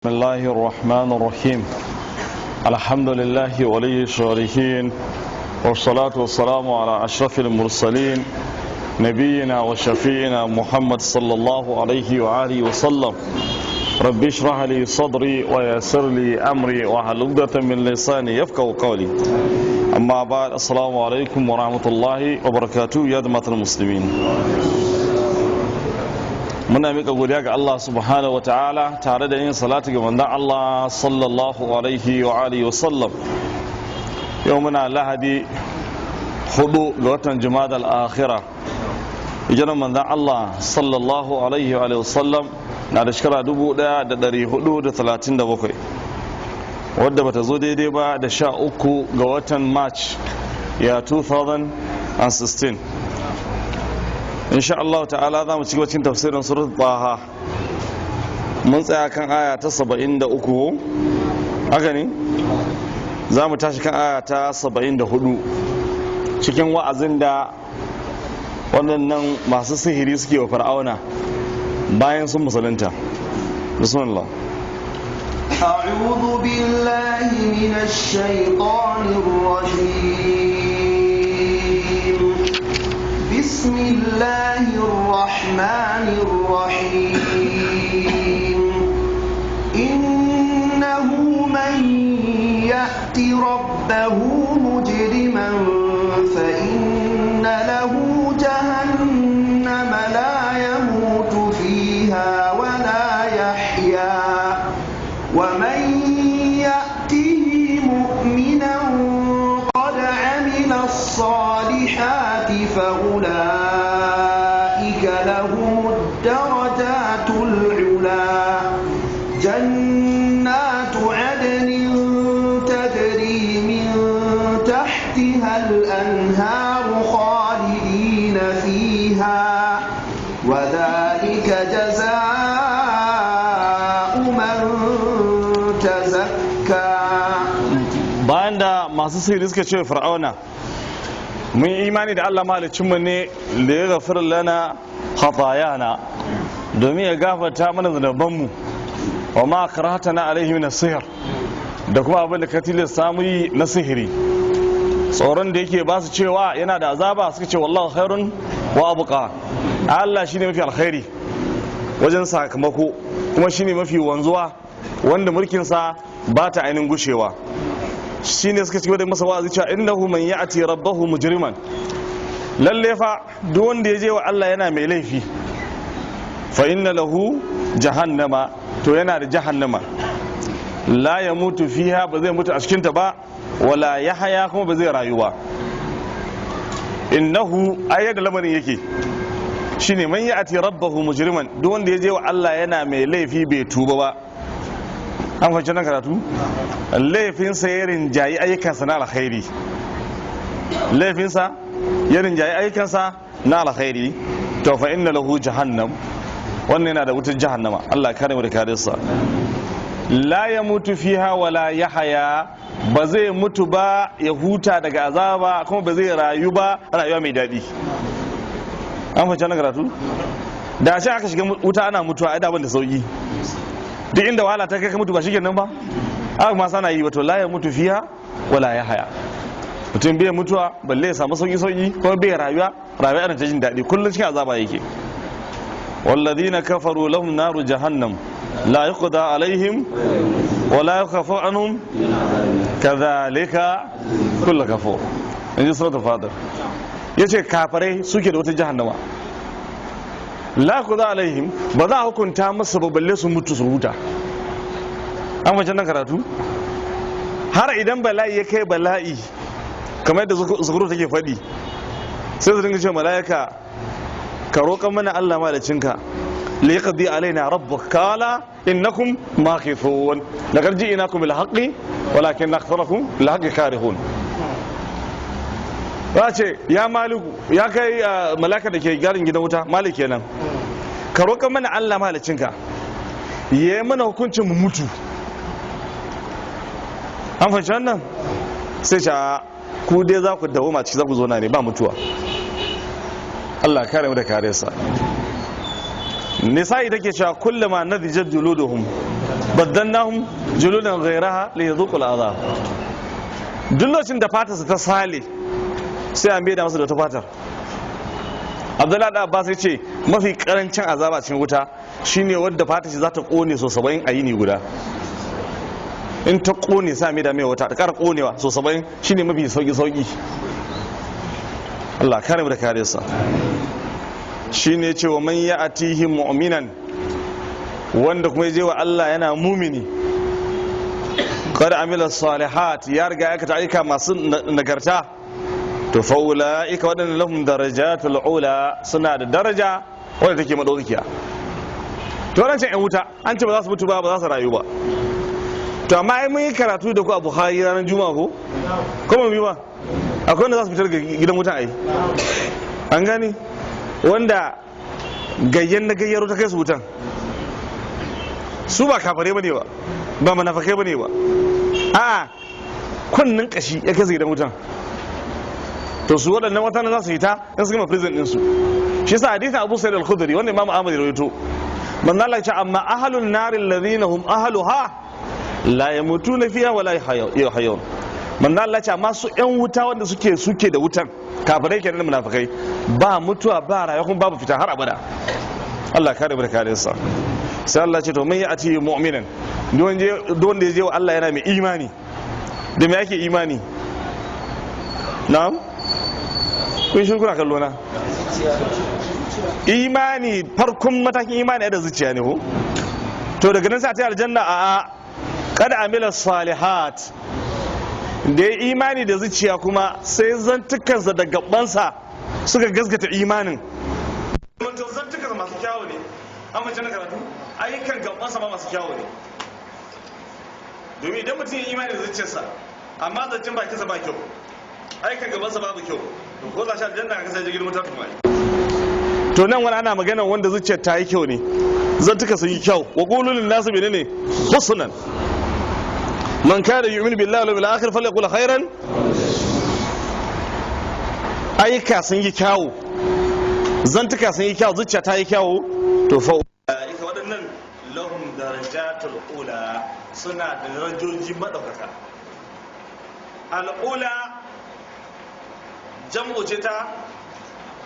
الله الرحمن الرحيم. الحمد لله ولي الصالحين، والصلاة والسلام على أشرف المرسلين، نبينا وشفيعنا محمد صلى الله عليه وآله وسلم. رب اشرح لي صدري ويسر لي أمري واحلل عقدة من لساني يفقهوا قولي. أما بعد، السلام عليكم ورحمة الله وبركاته يا جماعة المسلمين. Muna mika godiya ga Allah subhanahu wa ta'ala tare da yin salatu ga manzon Allah sallallahu alaihi wa alihi wa sallam. Yau muna Lahadi, 4 ga watan Jumada al-Akhira, hijiran manzon Allah sallallahu alaihi wa alihi wa sallam na da shekara 1437, wadda bata zo daidai ba da 13 ga watan March ya 2016. Insha Allah ta'ala za mu ci cikin tafsirin Surat Taha. Mun tsaya kan aya ta 73, haka ne? Za mu tashi kan aya ta 74, cikin wa'azin da waɗannan masu sihiri suke wa Fir'auna bayan sun musulunta. Bismillah. أعوذ بالله من الشيطان الرجيم. بسم الله الرحمن الرحيم. إنه من يأت ربه مجرما فإن له جهنم لا يموت فيها ولا يحيا. ومن يأته مؤمنا قد عمل الصالحات فأولئك لهم الدرجات العلى، جنات عدن تجري من تحتها الأنهار خالدين فيها، وذلك جزاء من تزكى. Bayan da masu sihiri suka ce Fir'auna, mun yi imani da Allah mahalicinmu ne da ya gafir lana khatayana, domin ya gafarta mana zunubanmu, wa ma akrahtana alaihi min sihr, da kuma abin da ka tilasta mu yi na sihiri. Tsoron da yake ba su cewa yana da azaba, suka ce wallahu khairun wa abqa, Allah shine mafi alkhairi wajen sakamako, kuma shine mafi wanzuwa, wanda mulkinsa ba ta ainihin gushewa. Shine suka ci gaba da masa wa'azi cewa innahu man ya'ti rabbahu mujriman, lalle fa duk wanda ya je wa Allah yana mai laifi, fa inna lahu jahannama, to yana da jahannama, la yamutu fiha, ba zai mutu a cikin ta ba, wala yahya, kuma ba zai rayu ba. Innahu, ayyada lamarin yake shine man ya'ti rabbahu mujriman, duk wanda ya je wa Allah yana mai laifi, bai tuba ba. An fahimci nan karatu? Laifinsa ya rinjayi ayyukansa na alkhairi, laifinsa ya rinjayi ayyukansa na alkhairi, to fa inna lahu jahannam, wannan yana da wutar jahannama. Allah kare mu da kariyarsa. La ya mutu fiha wala yahaya, ba zai mutu ba ya huta daga azaba, kuma ba zai rayu ba rayuwa mai daɗi. An fahimci nan karatu? Da shi aka shiga wuta ana mutuwa, ai da ban da sauki. Duk inda wahala ta kai ka mutu, ba shikenan ba? Aka ma sana yi wato la ya mutu fiha wala ya haya, mutum bai mutuwa balle ya samu sauki sauki, kuma bai rayuwa rayuwa irin ta jin daɗi, kullum cikin azaba yake. والذين كفروا لهم نار جهنم لا يقضى عليهم ولا يخفف عنهم كذلك كل كفور. In ji Suratul Fatir, yace kafirai suke da wata jahannama, la yuqda alaihim, ba za a hukunta musu ba balle su mutu su huta. An fahimci nan karatu? Har idan bala'i ya kai bala'i, kamar yadda Zukuru take faɗi, sai su dinga ce mala'ika, ka roƙa mana Allah mahaliccinka, li yaqdi alaina rabbuk, qala innakum makithun, laqad ji'nakum bil haqqi walakin aktharakum lil haqqi karihun. Za ce ya Maliku, ya kai malaka da ke garin gidan wuta, Malik kenan, ka roƙa mana Allah mahaliccinka ya yi mana hukuncin mu mutu. An fahimci wannan? Sai ce ku dai za ku dawo ciki, za ku zo na ne ba mutuwa. Allah kare mu da kare sa. Nisa'i take cewa kullama nadijat juluduhum. Baddalnahum juludan ghayraha liyadhuqul azab. Duk lokacin da fatarsa ta sale, sai a maida masa da wata fatar. Abdullahi da Abbas ya ce mafi karancin azaba cikin wuta shine wadda fatar shi za ta kone so 70 a yini guda. In ta kone, sa mai da mai wata, ta kara konewa so 70, shine mafi sauki sauki. Allah kare mu da kare sa. Shine cewa man ya'tihi mu'minan, wanda kuma ya je wa Allah yana mumini, qad amila salihat, ya riga ya aika masu nagarta, to fa ulaika, waɗanda, lahum darajatul ula, suna da daraja wadda take madaukakiya. To wadancan yan wuta an ce ba za su mutu ba, ba za su rayu ba. To amma ai mun yi karatu da ku a Bukhari ranar Juma'a, ko kuma bi ba, akwai wanda za su fitar daga gidan wuta. Ai an gani wanda gayyan na gayyaro ta kai su wutan, su ba kafare bane ba, ba munafikai bane ba, a kunnin kashi ya kai su gidan wutan. To su waɗannan wata za su yi ta in su gama prison ɗinsu. Shi yasa hadisin Abu Sa'id al-Khudri wanda Imam Ahmad ya rawaito, manzo Allah ya ce: amma ahlun nar alladhina hum ahluha la yamutuna fiha wa la yahyun. Manzo Allah ya ce amma su yan wuta wanda suke da wutan, kafirai kenan, munafikai, ba mutuwa ba rayuwa, kuma babu fita har abada. Allah kare mu da kare sa. Sai Allah ce to man ya'ti mu'minan, duk wanda ya je wa Allah yana mai imani. Da me ake imani? Na'am, kun shi kuna kallo na. Imani, farkon matakin imani da zuciya ne ko? To daga nan sai ta aljanna. A kad amila salihat, da ya imani da zuciya kuma sai zantukansa da gabansa suka gaskata imanin. To zantukansa masu kyawu ne, an mace na karatu, ayyukan gabansa ma masu kyawu ne. Domin idan mutum ya imani da zuciyarsa amma zancen bakinsa ba kyau, ayyukan gabansa babu kyau, to ko za shi aljanna ka kasance gidan mutum kuma. To nan wani ana magana wanda zuciyar ta yi kyau ne, zantuka sun yi kyau. Wa qulu lin nasu menene? Husnan. Man kana yu'minu billahi wal yawmil akhir falyaqul khairan. Ayyuka sun yi kyau, zantuka sun yi kyau, zuciya ta yi kyau, to fa ulaika, waɗannan, lahum darajatul ula, suna da darajoji madaukaka. Al'ula jam'u ce ta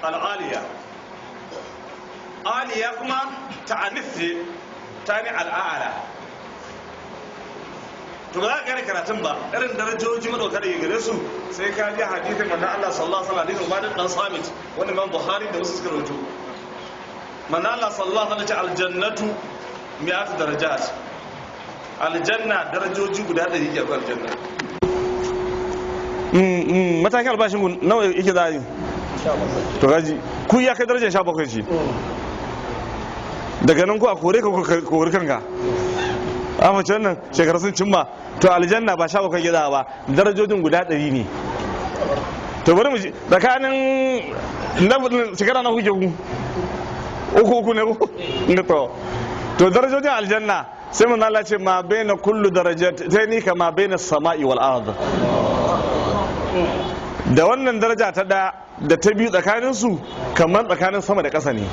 al'aliya. Aliya kuma ta'anif ce ta ne al'ala. To ba za ka gane karatun ba, irin darajoji madauka da gare su, sai ka ji hadithin manzon Allah sallallahu alaihi wasallam, hadithin Ubadah dan Samit wanda Imam Bukhari da wasu suka rawaito. Manzon Allah sallallahu alaihi wasallam ce aljannatu mi'atu darajat, aljanna darajoji guda 100 ke akwai aljanna. Matakin albashin ku nawa yake za a yi? To gaji ku ya kai darajar 17 ce. Daga nan ku a kore ka kore kanka a mace wannan shekaru sun cimma. To aljanna ba 17 gida ba, darajojin guda 100 ne. To bari mu ji tsakanin na shekara na kuke ku uku uku ne ku ne. To darajojin aljanna, sai mun Allah ce ma baina kullu darajataini kama baina sama'i wal ard. Da wannan daraja ta ɗaya da ta biyu, tsakanin su kamar tsakanin sama da ƙasa ne.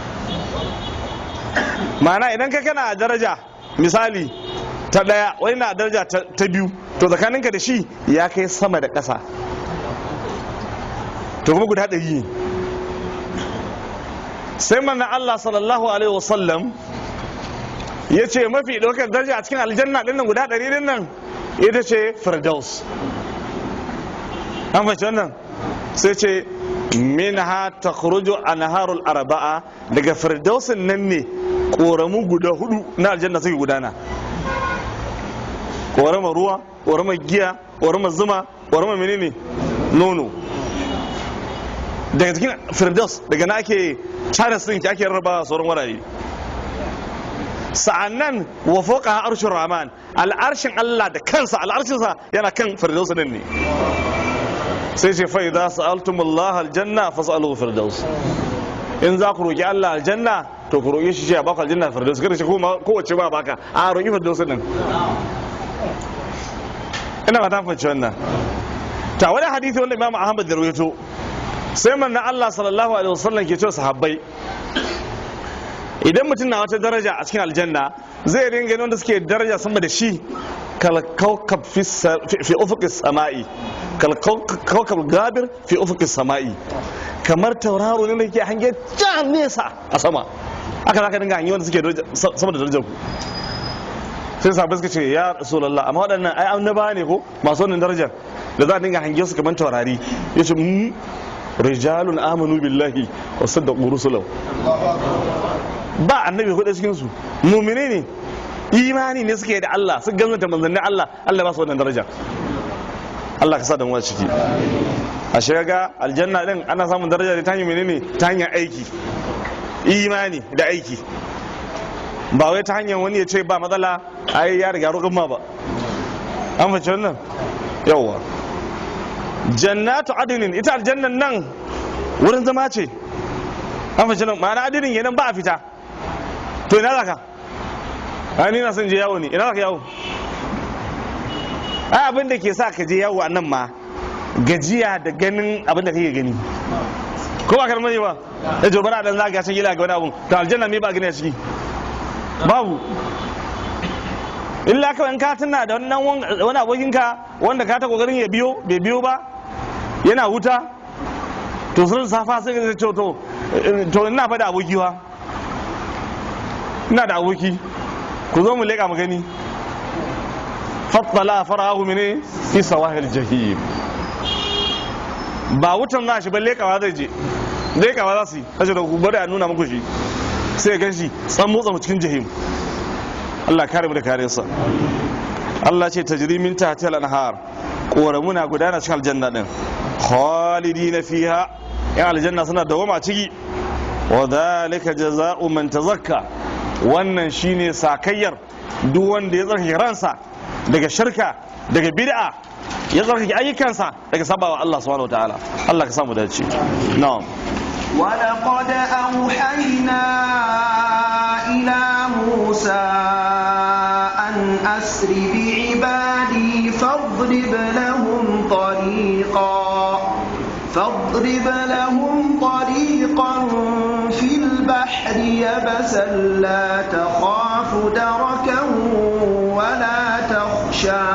Ma'ana idan ka kana a daraja misali ta ɗaya, wani na daraja ta biyu, to tsakaninka da shi ya kai sama da ƙasa. To kuma guda 100 ne. Sai manna Allah sallallahu alaihi wasallam ya ce mafi ɗaukar daraja a cikin aljanna ɗin nan guda 100 ɗin nan ita ce Firdaus. An fahimci wannan? Sai ce minha takhruju anharul arba'a, daga firdausin nan ne koramu guda hudu na aljanna suke gudana: korama ruwa, korama giya, korama zuma, korama menene, nono. Daga cikin Firdaus, daga na ake channels din ake rarraba sauran wurare. Sa'annan wa fawqa arshur rahman, al'arshin Allah da kansa, al'arshinsa yana kan Firdaus din ne. Sai ce fa idza sa'altumullah aljanna fas'aluhu firdaus. In za ku roki Allah aljanna, to ku roki shi ya baku aljanna Firdaus. Kada shi kowace ba baka, a roki Firdaus din. Ina ba ta fahimci wannan. Ta wani hadisi wanda Imam Ahmad da rawaito, sai manzon Allah sallallahu alaihi wasallam ke cewa sahabbai Idan mutum na wata daraja a cikin aljanna, zai ringa ganin wanda suke daraja sama da shi, kal kawkab fi ufuqis sama'i, kal kawkab gabir fi ufuqis sama'i, kamar tauraro ne da ke hange can nesa a sama, aka zaka dinga hange wanda suke sama da darajar ku. Sai sahabbai suka ce, "Ya Rasulullah, amma waɗannan ai annaba ne ko masu wannan darajar da za a dinga hange su kamar taurari?" Yace, "Rijalun amanu billahi wa saddaqu rusulahu." Ba annabi hudu cikin su, mu'mine ne, imani ne suke da Allah, su gazanta manzannin Allah, Allah ba su wannan daraja. Allah ka sa da mu a ciki. A shiga aljanna din ana samun daraja da ta hanyar menene? Ta hanyar aiki, imani da aiki, ba wai ta hanyar wani ya ce ba matsala, ai ya riga roƙon ma ba. An fahimci wannan? Yawwa. Jannatu adinin, ita aljannan nan wurin zama ce. An fahimci nan? Ma'ana adinin kenan ba a fita. To ina zaka? Ai ni na son je yawo ne. Ina zaka yawo? Ai abin da ke sa ka je yawo a nan ma gajiya da ganin abin da kake gani, ko ba karmani ba, ya jo bara dan zaga can gila ga wani abun. To aljanna me ba gani a ciki? Babu, illa kawai in ka tuna da wannan wani abokinka wanda ka ta kokarin ya biyo, bai biyo ba, yana wuta. To sun safa sai ka ce, To ina fa da aboki wa, ina da aboki, ku zo mu leƙa mu gani." Fattala fara'ahu mene fi sawahil jahim. Ba wutan za shi ba, leƙawa zai je, leƙawa za su yi kace da ku, bari a nuna muku shi. Sai ya gan shi tsan motsa mu cikin jahim. Allah kare mu da kariyarsa. Allah ce, tajri min tahtiha al-anhar, koramu na gudana cikin aljanna din, khalidina fiha, yan aljanna suna dawama ciki. Wa dhalika jazaa'u man tazakka, wannan shine sakayyar duk wanda ya tsarkake ransa daga shirka, daga bid'a, ya tsarkake ayyukansa daga sabawa Allah subhanahu wataala. Allah ka samu dace. Na'am. ولقد أوحينا إلى موسى أن أسر بعبادي فاضرب لهم طريقا في البحر يبسا لا تخاف دركا ولا تخشى.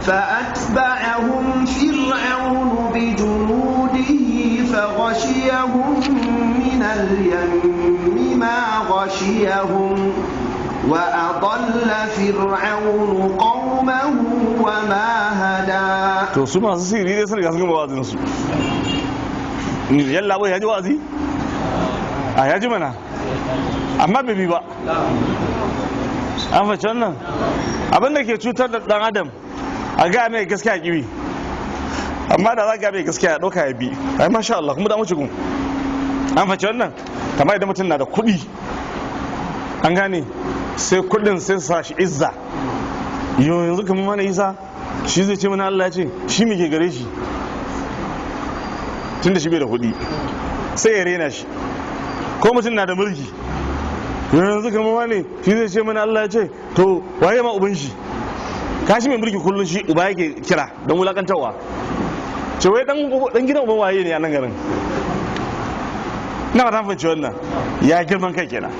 فأتبعهم فرعون بجنوده فغشيهم من اليم ما غشيهم وأضل فرعون قومه وما هدى. To su masu sihiri dai sun riga sun gama wa'azin su. Yalla bai ya ji wa'azi, a ya ji mana, amma bai bi ba. An fahimci wannan? Abin da ke cutar da dan adam, a ga mai gaskiya kiwi, amma da za ga mai gaskiya ya ɗauka ya bi, ai masha Allah, kuma da mu gun. An fahimci wannan? Kamar idan mutum na da kuɗi, an gane, sai kuɗin sai su sa shi izza. Yo, yanzu kamar mana Isa, shi zai ce mana Allah ya ce? Shi muke gare shi, tunda shi bai da kuɗi, sai ya rena shi. Ko mutum na da mulki, yanzu kamar wani shi zai ce mana Allah ya ce? To waye ma uban shi? Kashi mai mulki kullum shi uba yake kira don wulakantarwa, ce wai dan gidan uban waye ne a nan garin? Ina ta fahimci wannan. Ya girman kai kenan.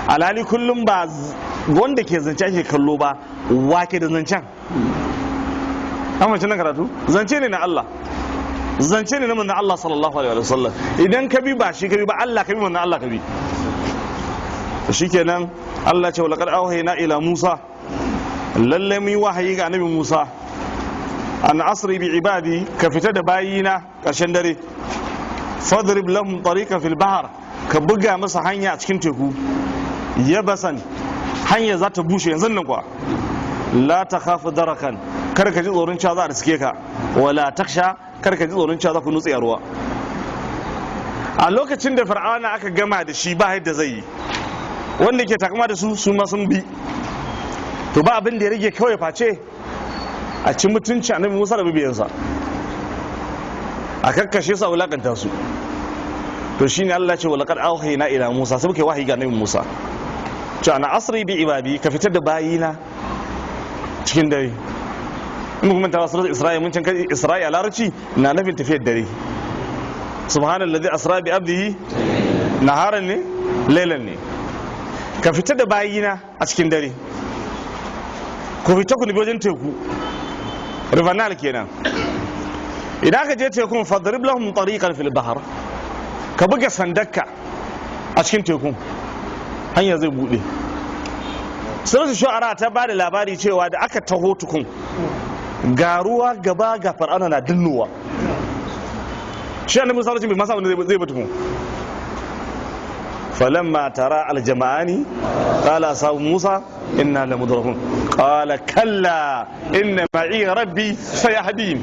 Alhali kullum ba wanda ke zance ake kallo ba, wake da zancen. An fahimci nan karatu? Zance ne na Allah, zance ne na manzon Allah sallallahu alaihi wasallam. Idan ka bi, ba shi ka bi ba, Allah ka bi, manzon Allah ka bi. To shikenan, Allah ce, laqad awhayna ila Musa, lalle mun yi wahayi ga annabi Musa, an asri bi ibadi, ka fita da bayina ƙarshen dare, fadrib lahum tariqan fil bahr, ka buga masa hanya a cikin teku, yabasan, hanya za ta bushe yanzu nan kuwa, la takhafu darakan, kar ka ji tsoron cewa za a riske ka, wala taksha, kar ka ji tsoron cewa za ku nutse a ruwa. A lokacin da Fir'auna aka gama da shi, ba yadda zai yi, wanda ke takama da su, su ma sun bi, to ba abin da ya rage kawai face a ci mutunci annabi Musa da mabiyansa, a kakkashe su, a wulakanta su. To shine Allah ce, walaqad awhayna ila Musa, sai muke wahayi ga annabi Musa cewa na asri bi ibadi, ka fitar da bayina cikin dare. In kuma ta suratul Isra'i, mun can kai Isra'i a Larabci na nufin tafiyar dare. Subhanallazi asra bi abdihi naharan ne, lailan ne. Ka fita da bayina a cikin dare, ku fita ku nufi wajen teku, River Nile kenan. Idan ka je tekun, fadrib lahum tariqan fil bahr, ka buga sandarka a cikin tekun, hanya zai bude. Suratul Shu'ara ta ba da labari cewa da aka taho tukun, ga ruwa gaba, ga Fir'auna na dannowa. Shi Annabi Musa bai masa wanda zai ba tukun. Falamma tara aljama'ani qala ashabu Musa inna lamudrakun, qala kalla inna ma'i rabbi sayahdin.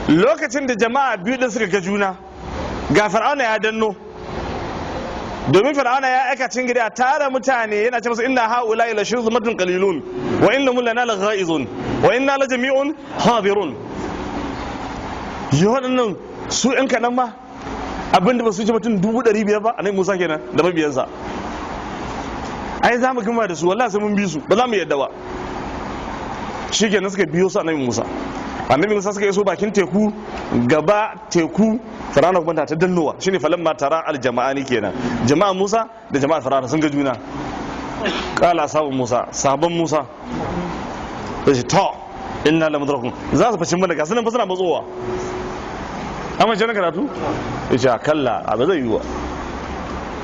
Lokacin da jama'a biyu din suka ga juna, ga Fir'auna ya danno, domin Fir'auna ya aika cikin gida tara mutane, yana ce musu: inna haula ila shirzumatun qalilun wa innahum lana laghaizun wa inna la jami'un hadirun. Yi waɗannan su ɗan kaɗan ma, abinda ba su ci mutum 500,000 ba, Annabi Musa kenan da mabiyansa. Ai za mu gama da su, wallahi sai mun bi su, ba za mu yadda ba. Shi kenan suka biyo su Annabi Musa. Annabi Musa suka iso bakin teku, gaba teku, Fir'auna kuma ta dannowa. Shine falamma tara aljama'ani kenan. Jama'a Musa da jama'a Fir'auna sun ga juna. Qala ashabu Musa, sahabban Musa sai to inna lamudrakun, za su fashin mana, ga sunan fa suna matsowa. Amma shi karatu yace kalla, abu zai yiwa.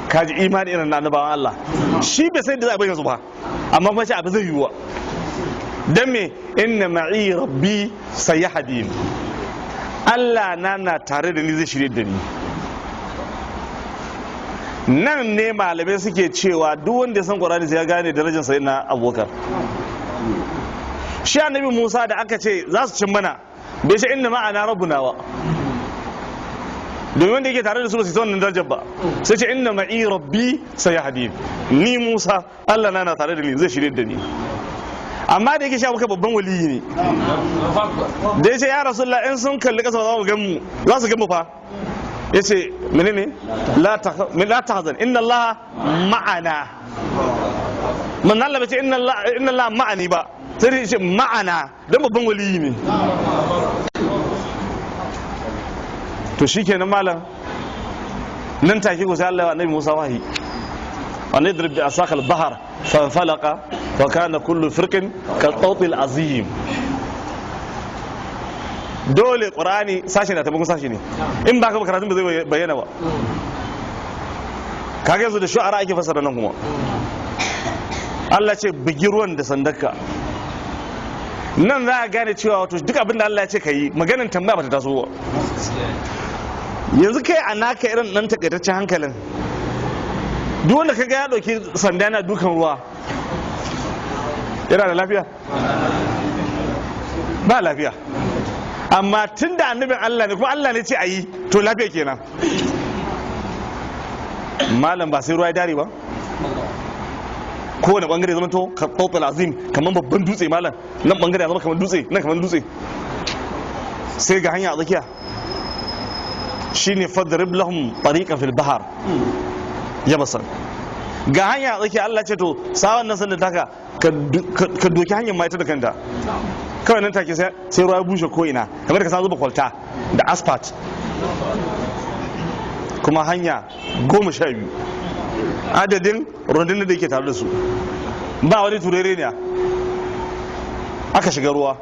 Kaji imani irin na annabawan Allah. Shi bai sai da za a bayyana su ba, amma kuma shi abu zai yiwa. Dan me? Inna ma'i rabbi sayahdin, Allah na tare da ni, zai shirye da ni. Nan ne malamai suke cewa duk wanda ya san Qur'ani sai ya gane darajar Sayyidina Abubakar. Shi Annabi Musa da aka ce za su cin mana, bai ce inna ma'ana rabbuna ba, domin wanda yake tare da su ba su yi wannan darajar ba. Sai ce inna ma'i rabbi sayahdin, ni Musa Allah na tare da ni, zai shirye da ni. Amma da yake sha muka babban waliyi ne, da yace ya Rasulullah, in sun kalli kasa za mu gan mu, za su gan mu fa. Yace menene? La tahzan inna Allah ma'ana. Man Allah bai ce inna Allah, inna Allah ma'ani ba, sai dai ce ma'ana, dan babban waliyi ne. To shikenan malam, nan take ko sai Allah ya Annabi Musa wahayi an idrib bi asaka al-bahr fanfalaqa fa kana kullu firqin ka tawt al-azim. Dole Qur'ani sashi na tabakon sashi ne, in ba ka karatun ba zai bayyana ba. Kaga yanzu da Shu'ara ake fasara nan kuma. Allah ce bugi ruwan da sandarka. Nan za a gane cewa wato duk abin da Allah ya ce ka yi, maganin tambaya ba ta taso ba. Yanzu kai a naka irin nan takaitaccen hankalin, duk wanda kaga ya dauki sanda yana dukan ruwa, yana da lafiya? Ba lafiya. Amma tun da annabin Allah ne, kuma Allah ne ce a yi, to lafiya kenan. Malam, ba sai ruwa ya dare ba, kowane bangare zama to ka tsawon azim, kamar babban dutse. Malam, nan bangare ya zama kamar dutse, nan kamar dutse, sai ga hanya a tsakiya. Shine fadrib lahum tariqan fil bahr yabasan. Ga hanya a tsakiya. Allah ce to sawan nan sanda taka ka doki hanyar ma ita da kanta. Kawai nan take sai ruwa ya bushe ko ina, kamar ka sa zuba kwalta da asphalt. Kuma hanya 12, adadin rundunar da yake tare da su, ba wani turere ne. Aka shiga ruwa.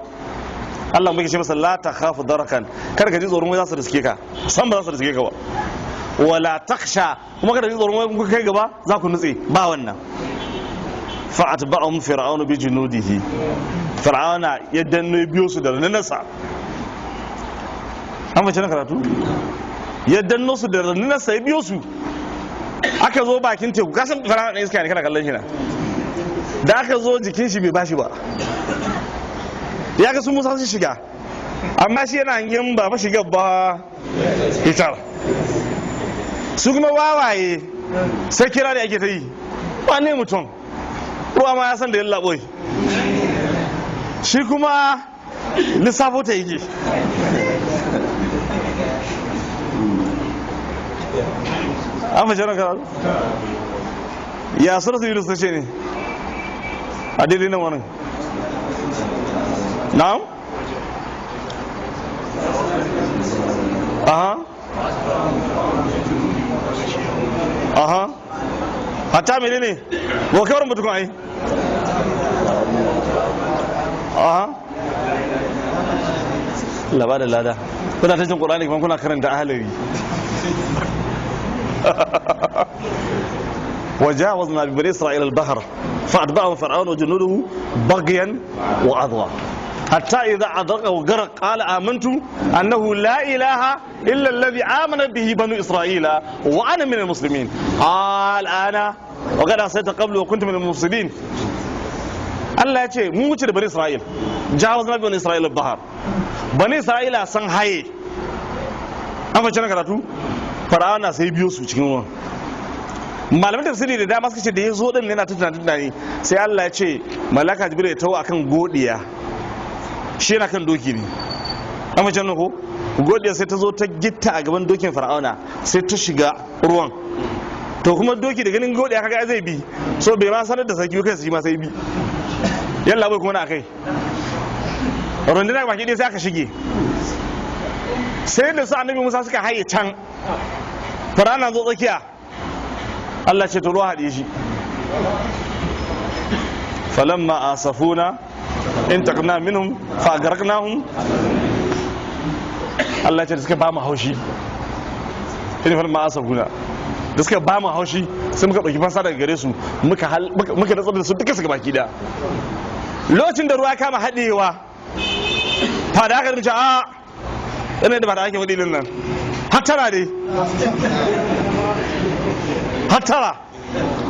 Allah muke ce masa la ta khafu darakan, kada ka ji tsoron wai za su riske ka, san ba za su riske ka ba. Wala takhsha, kuma kada ka ji tsoron wai kun kai gaba za ku nutse, ba wannan. Fa atba'ahum fir'aunu bi junudihi, Fir'auna ya danno biyo su da rundunarsa. An fahimci na karatu? Ya danno su da rundunarsa, ya biyo su, aka zo bakin teku. Kasan Fir'auna ɗan iska ne, kana kallon shi na da aka zo jikin shi bai bashi ba. Ya ga su Musa su shiga, amma shi yana yin ba fa shiga ba hitar su. Kuma wawaye sai kira da ake ta yi, wane mutum, ruwa ma ya san da yalla boy. Shi kuma lissafo ta yake. An fashe ranka ya Suratu Yunus ta ce ne a daidai nan wani. Na'am, aha aha. Hatta menene ba kawar mutukun ai. Aha, laba da lada, kuna ta jin Qur'ani kuma kuna karanta ahlari. وجاوزنا ببني اسرائيل البحر فاتبعهم فرعون وجنوده بغيا وعدوا حتى اذا ادركه غرق قال امنت انه لا اله الا الذي امن به بنو اسرائيل وانا من المسلمين. قال انا وقد عصيت قبل وكنت من المفسدين. Allah ya ce mun wuce da bani Isra'il, jawazna bani Isra'il al-bahar, bani Isra'ila san haye. An fahimci na karatu? Fara'ana sai biyo su cikin ruwan. Malaman tafsiri da dama suka ce da ya zo din yana ta tunani tunani, sai Allah ya ce malaka Jibril ya tawo akan godiya, shi yana kan doki ne. An fahimci nan ko? Godiya sai ta zo ta gitta a gaban dokin Fir'auna, sai ta shiga ruwan. To kuma doki da ganin godiya kaga zai bi, so bai ma sanar da sarki kai, shi ma sai bi. Yalla bai kuma na kai runduna baki ɗaya, sai aka shige. Sai da su annabi Musa suka haye can, Fir'auna zo tsakiya. Allah ce to ruwa haɗe shi. Falamma asafuna intaqna minhum fa aghraqnahum. Allah ce da suka ba mu haushi, shine falamma asafuna, da suka ba mu haushi sai muka ɗauki fansa daga gare su, muka muka natsar da su duka suka baki da. Lokacin da ruwa kama haɗewa, fada aka rinci a yana da fada ake faɗi nan, hattara dai, hattara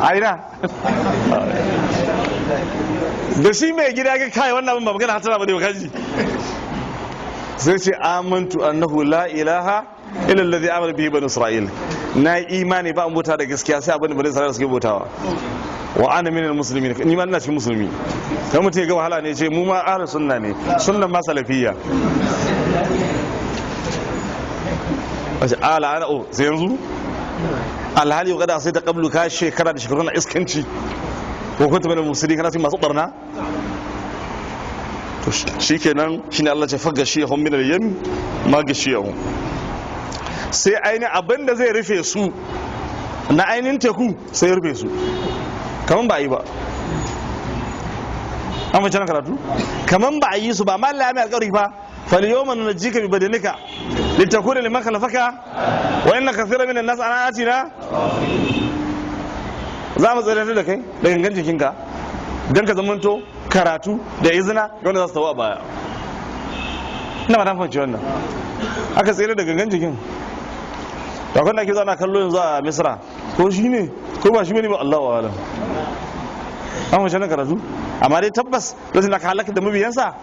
a ina da shi mai gida ga kai wannan abin ba magana hattara ba ne ba kaji. Sai ce amantu annahu la ilaha illa allazi amana bihi banu Isra'il, na yi imani ba an bauta da gaskiya sai abin da banu Isra'il suke bautawa, wa ana minal muslimin, ni ma ina cikin musulmi. Kan mutum ya ga wahala ne ce mu ma ahlus sunna ne, sunnan ma salafiyya. Wace ala ana o sai yanzu alhali yau kada sai ta kablu ka shekara da shekaru na iskanci ko kunta minal musulmi, kana cikin masu barna. To shikenan, shine Allah ce faga shi hum minal yam ma gashiyahum, sai ainihin abin da zai rufe su na ainihin teku sai ya rufe su kaman ba a yi ba. An fahimci nan karatu? Kaman ba a yi su ba. Amma Allah ya mai alƙawari fa, falyawma nunajjika bi badanika litakuna liman khalfaka wa inna kathira minan nas an ayatina. Za mu tsare da kai da gangan jikinka don ka zamanto karatu da izina ga wanda za su tawo a baya. Ina ba ta fahimci wannan. Aka tsere da gangan jikin. To akwai da ake zana kallo yanzu a Misra, ko shi ne ko ba shi bane ba, Allahu a'lam. An fahimci wannan karatu? Amma dai tabbas lokacin da aka halaka da mabiyansa,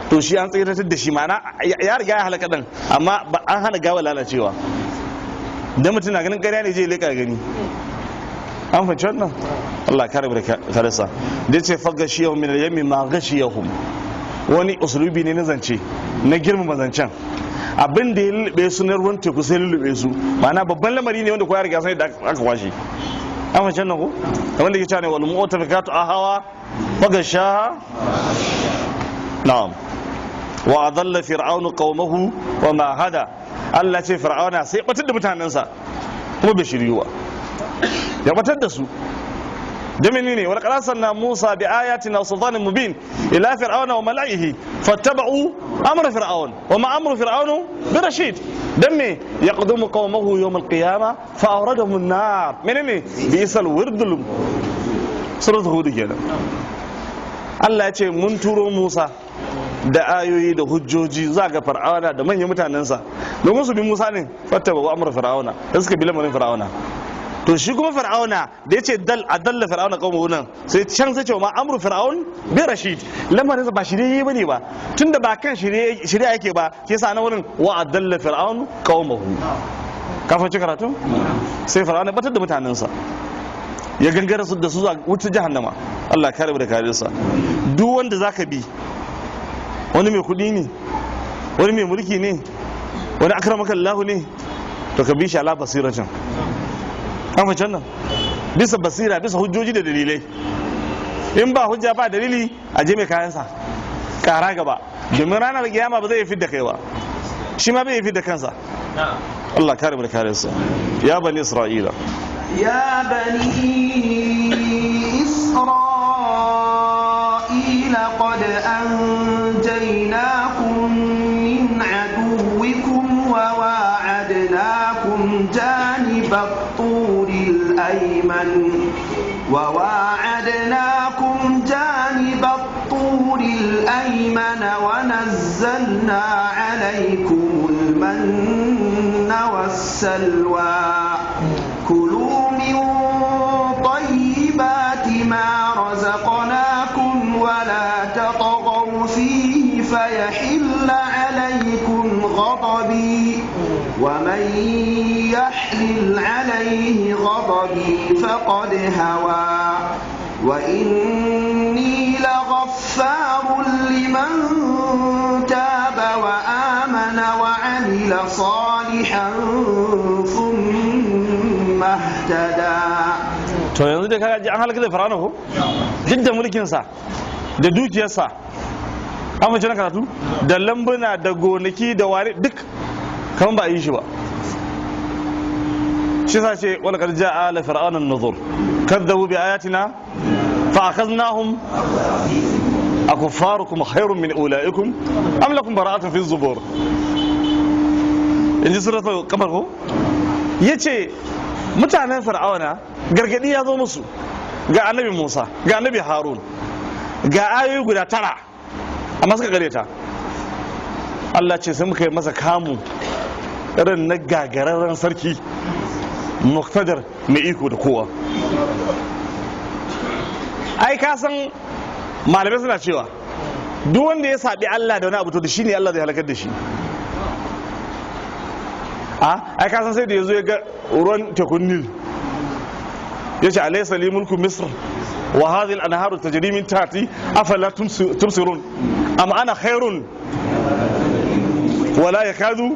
to shi an tsiratar da shi, ma'ana ya riga ya halaka din, amma an hana gawa lalacewa. Dan mutum na ganin ƙarya ne je leƙa gani. An fahimci wannan? Allah kare mu da karasa da ce fa gashiyahum min al-yammi ma gashiyahum. Wani usulubi ne na zance na girmama zancen. Abin da ya lullube su na ruwan teku sai lullube su, ma'ana babban lamari ne wanda kowa ya riga sai da aka kwashe. An fahimci wannan ko? Kamar da ke cewa ne wal mu'tafikatu ahawa fa gashaha. Na'am, wa adalla fir'aunu qaumahu wa ma hada. Allah ce Fir'auna sai batar da mutanensa kuma bai shiryuwa, ya batar da su. Da menene? Wa laqad arsalna Musa bi ayatina wa sultanin mubin ila fir'auna wa mala'ihi fattaba'u amra fir'aun wa ma amru fir'aunu bi rashid. Dan me? Yaqdumu qaumahu yawm al-qiyamah fa awradahum an-nar. Menene? Bi'sal wirdul. Suratul Hud kenan. Allah ya ce mun turo Musa da ayoyi da hujjoji za ga Fir'auna da manyan mutanensa domin su bi Musa ne, fattaba wa amra fir'auna, da suka bi lamarin Fir'auna. To shi kuma Fir'auna da ya ce dal adalla fir'auna qaumahu nan, sai can sai ce ma amru fir'aun bi rashid, lamarin sa ba shirye bane ba, tunda ba kan shirye shirye yake ba, shi yasa nan wurin wa adalla fir'aun qaumahu. Ka fahimci karatu? Sai Fir'auna batar da mutanensa, ya gangara su da su zuwa wutar jahannama. Allah kare mu da kariyarsa. Duk wanda zaka bi, wani mai kuɗi ne, wani mai mulki ne, wani akramaka Allah ne, to ka bi shi ala basiratin. An fahimci wannan? Bisa basira, bisa hujjoji da dalilai. In ba hujja ba dalili, a je mai kayansa kara gaba, domin ranar kiyama ba zai fi da kai ba, shi ma bai fi da kansa. Allah kare mu da kariyarsa. Ya bani Isra'ila. يا بني أنجيناكم من عدوكم وواعدناكم جانب الطور الأيمن وواعدناكم جانب الطور الأيمن ونزلنا عليكم المن والسلوى كلوا من طيبات ما رزقناكم ولا تطغوا فيه فيحل عليكم غضبي ومن يحلل عليه غضبي فقد هوى وإني لغفار لمن تاب وآمن وعمل صالحا ثم اهتدى. To yanzu dai kaga ji an halaka da Fir'auna ko duk da mulkin sa da dukiyarsa, an mace na karatu da lambuna da gonaki da ware duk kaman ba a yi shi ba. Shi sa ce wala qad ja'a la fir'auna an-nuzur kadzabu bi ayatina fa akhadnahum akuffarukum khairun min ulaikum am lakum bara'atun fi zubur. Inji suratul qamar ko yace mutanen Fir'auna gargadi ya zo musu, ga Annabi Musa, ga Annabi Harun, ga ayoyi guda 9, amma suka gare ta. Allah ce sai muka yi masa kamu irin na gagararren sarki muktadar mai iko da kowa. Ai ka san malamai suna cewa duk wanda ya saɓi Allah da wani abu, to da shi ne Allah zai halakar da shi. A ai ka san sai da ya zo ya ga ruwan tekun Nil ya ce alaysa li mulku Misr wa hadhihi al-anharu tajri min tahti afala tubsirun am ana khairun wala yakadu.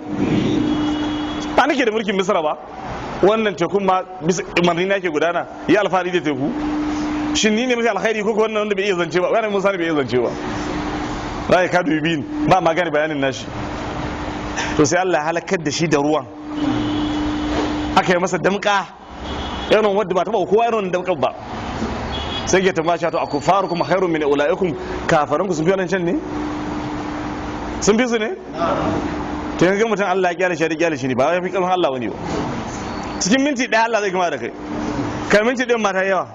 Ba nake da mulkin Misra ba, wannan tekun ma bisa umarni na ke gudana. Ya alfahari da teku, shin ni ne mafi alkhairi ko wannan wanda bai iya zance ba? Wannan Musa ne bai iya zance ba, la yakadu yubin, ba ma gane bayanin nashi. To sai Allah ya halakar da shi da ruwan, aka yi masa damka irin wadda ba taɓa kowa irin damkar ba. Sai ke tambaya cewa to akufarukum khairun min ulaikum, kafaran ku sun fi wannan can ne? Sun fi su ne? To yanzu mutum Allah ya kyale shi, ya kyale shi ne, ba ya fi karfin Allah wani ba. Cikin minti 1 Allah zai gama da kai. Kai minti ɗin mata yawa,